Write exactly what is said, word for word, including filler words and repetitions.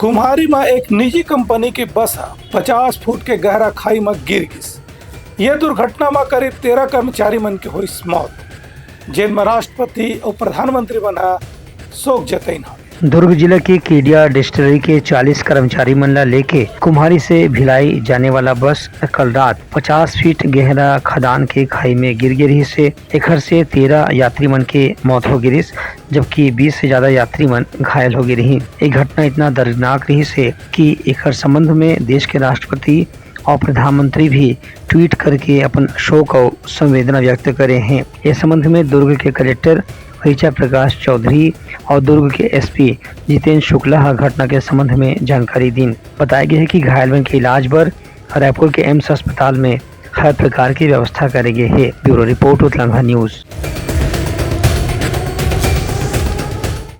कुम्हारी म एक निजी कंपनी के बस ह पचास फुट के गहरा खाई म गिर गिस। ये दुर्घटना म करीब तेरह कर्मचारी मन के होइस मौत, जेन म राष्ट्रपति अउ प्रधानमंत्री मन ह शोक जतइन हवे। दुर्ग जिला के केडिया डिस्टिलरी के चालीस कर्मचारी मन ला लेके कुम्हारी से भिलाई जाने वाला बस कल रात पचास फीट गहरा खदान के खाई में गिर गे रिहिस हे। एखर से तेरह यात्री मन के मौत हो गे रिहिस, जबकि बीस से ज्यादा यात्री मन घायल हो गे रिहिन। ये घटना इतना दर्दनाक रिहिस हे कि एखर संबंध में देश के राष्ट्रपति और प्रधानमंत्री भी ट्वीट करके अपन शोक और संवेदना व्यक्त करे हैं। ये संबंध में दुर्ग के कलेक्टर ऋचा प्रकाश चौधरी और दुर्ग के एसपी जितेंद्र शुक्ला ह घटना के संबंध में जानकारी दीन। बताया गया है कि घायल मन के इलाज बर रायपुर के एम्स अस्पताल में हर प्रकार की व्यवस्था करे गे हे। ब्यूरो रिपोर्ट, उतलंघा न्यूज।